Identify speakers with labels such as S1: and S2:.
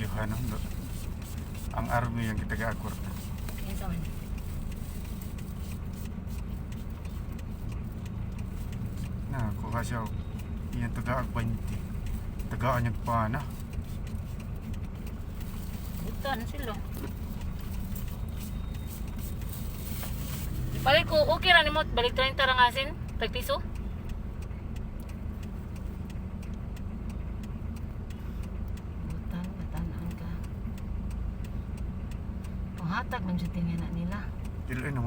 S1: Videohan no? Ang army yung kita kwarta.
S2: Kinsa man?
S1: Na, kuha siya. Iyang taga 20. Tagaan niyang pana.
S2: Buta na sila. Balik ko, okay ra nimo balik 30 ra nga asin, tag piso. Butan, batanan ka. Panghatag man jud tingnan na nila.
S1: Dili na.